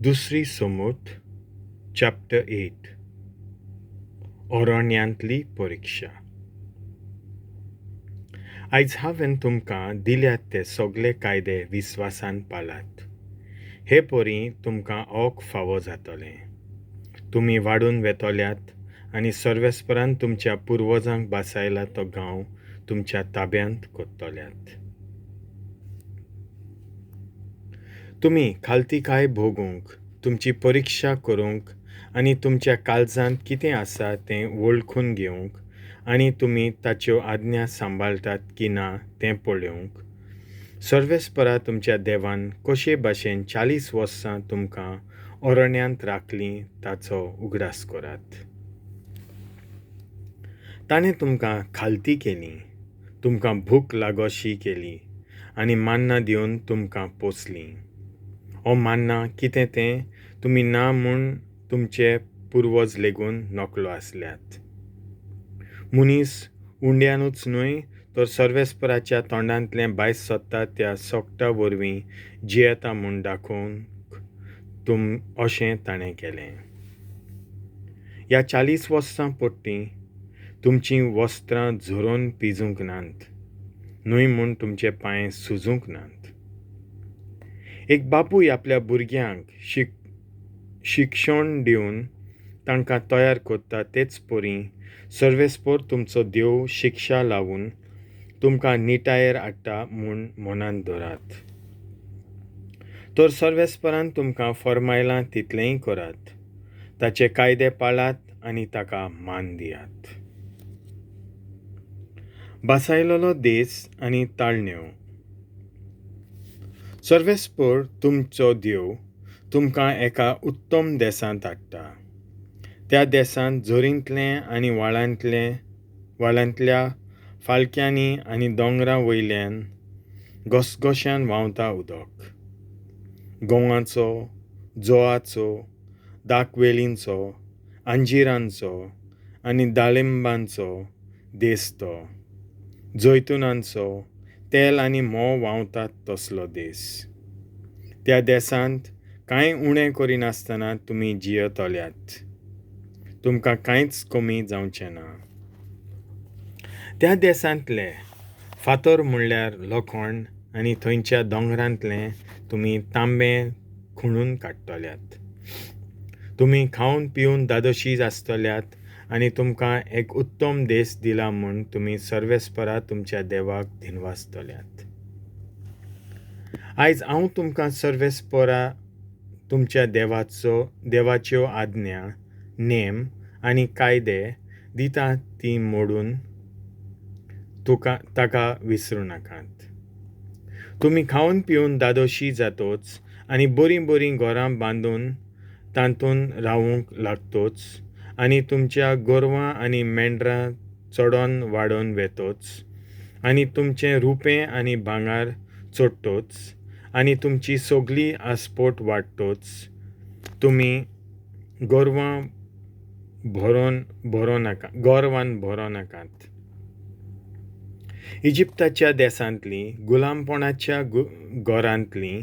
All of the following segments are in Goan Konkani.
दुसरी सोमूत चॅप्टर एट अरण्यांतली परिक्षा. आयज हांवें तुमकां दिल्यात ते सगळे कायदे विस्वासान पाळात. हे परी तुमकां ओक फावो जातलें. तुमी वाडून वेतल्यात आनी सर्वेस्परान तुमच्या पुर्वजांक बासायला तो गांव तुमच्या ताब्यांत करतल्यात. तुमी खालतीकाय भोगूंक, तुमची परिक्षा करूंक आनी तुमच्या काळजांत कितें आसा तें वळखून घेवंक आनी तुमी ताच्यो आज्ञा सांबाळटात की ना तें पळोवंक सर्वेस्परा तुमच्या देवान कशे भाशेन 40 वर्सां तुमकां अरण्यांत राखलीं ताचो उगडास करात. ताणें तुमकां खालती केली, तुमकां भूक लागोशी केली आनी मान्नां दिवन तुमकां पोसलीं. हो मान्ना कितें तें तुमी ना म्हूण तुमचे पुर्वज लेगून नकळो आसल्यात. मनीस उंड्यानूच न्हय तर सर्वेस्पराच्या तोंडांतलें भायर सोदता त्या सोकटा वरवीं जियेता म्हूण दाखोवंक तुम अशें ताणें केलें. ह्या 40 वर्सां पडटीं तुमचीं वस्त्रां झरोवन पिजूंक नात, न्हय म्हूण तुमचे पांय सुजूंक नात. एक बापूय आपल्या भुरग्यांक शिक्षण दिवन तांकां तयार करता तेच परी सर्वेस्पर तुमचो देव शिक्षा लावन तुमकां निटायेर हाडटा म्हूण मनांत धरात. तर सर्वेस्परान तुमकां फर्मायलां तितलेंय करात, ताचे कायदे पाळात आनी ताका मान दियात. बासायलेलो देस आनी ताळण्यो. सर्वेस्पर तुमचो देव तुमकां एका उत्तम देसांत हाडटा. त्या देसांत झरींतलें आनी व्हाळांतल्या फाळक्यांनी आनी दोंगरा वयल्यान घसघश्यान व्हांवता उदक. गंवाचो, जोवाचो, दाकवेलींचो, अंजिरांचो आनी दाळिंबांचो देस तो. जैतुनांचो तेल आनी म्होंव व्हांवतात तसलो देस. त्या देसांत कांय उणें करिनासतना तुमी जियेतल्यात. तुमकां कांयच कमी जावचें ना. त्या देसांतले फातर म्हणल्यार लोखण आनी थंयच्या दोंगरांतलें तुमी तांबें खुणून काडटल्यात. तुमी खावन पिवन दादोशी आसतल्यात आनी तुमकां एक उत्तम देस दिला म्हूण तुमी सर्वेस्परा तुमच्या देवाक दिनवासतल्यात. आयज हांव तुमकां सर्वेस्परा तुमच्या देवाच्यो आज्ञा, नेम आनी कायदे दिता ती मोडून ताका विसरूं नाकात. तुमी खावन पिवन दादोशी जातोच आनी बरीं बरीं घरां बांदून तातूंत रावूंक लागतोच आनी तुमच्या गोरवां आनी मेंढरां चडोन वाडोवन वेतोच आनी तुमचें रुपें आनी भांगर चडटोच आनी तुमची सगली आस्पोट वाडटोच तुमी गोरवां गोरवान भरों नाकात. इजिप्ताच्या देसांतलीं गुलामपणाच्या घरांतलीं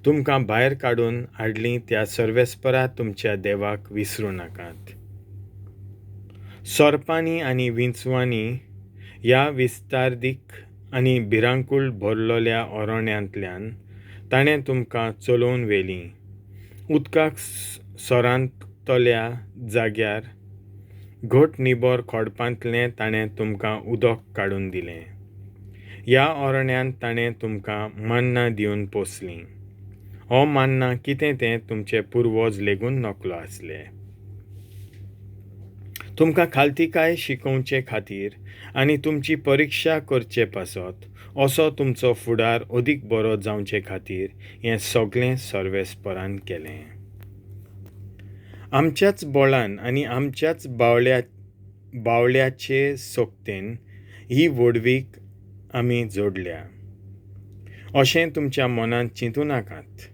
तुमकां भायर काडून हाडलीं त्या सर्वेस्परा तुमच्या देवाक विसरूं नाकात. सोरपांनी आनी विंचवांनी ह्या विस्तारदीक आनी भिरांकूळ भरलेल्या अरण्यांतल्यान ताणें तुमकां चलोवन व्हेलीं. उदकाक सोरांतल्या जाग्यार घट निबर खोडपांतलें ताणें तुमकां उदक काडून दिलें. ह्या अरण्यांत ताणें तुमकां मान्नां दिवन पोसलीं. हो मान्ना कितें तें तुमचे पुर्वज लेगून नकळो आसले. तुमकां खालतीकाय शिकोवचे खातीर आनी तुमची परिक्षा करचे पासत असो तुमचो फुडार अदीक बरो जावचे खातीर हें सगळें सर्वेस्परान केलें. आमच्याच बळान आनी आमच्याच बावळ्याचे सोकतेन ही व्हडवीक आमी जोडल्या अशें तुमच्या मनांत चिंतूं नाकात.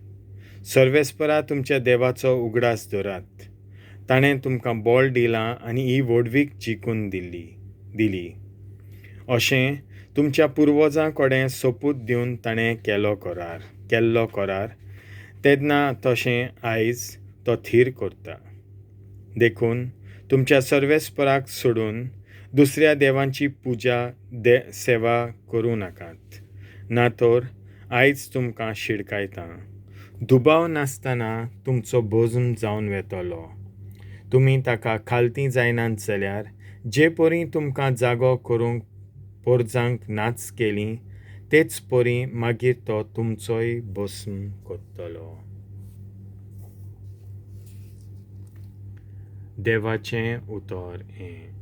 सर्वेस्परा तुमच्या देवाचो उगडास धरात. ताणें तुमकां बळ दिलां आनी ही व्हडवीक जिखून दिली अशें तुमच्या पुर्वजां कडेन सोपूत दिवन ताणें केल्लो करार तेन्ना तशें आयज तो थीर करता. देखून तुमच्या सर्वेस्पराक सोडून दुसऱ्या देवांची पुजा दे सेवा करूं नाकात, ना तर आयज तुमकां शिडकायतां, दुबाव नासतना तुमचो भस्म जावन वेतलो. तुमी ताका खालती जायनात जाल्यार जे परी तुमकां जागो करूंक पोरजांक नाच केली तेच परी मागीर तो तुमचोय भस्म करतलो. देवाचें उतर हें.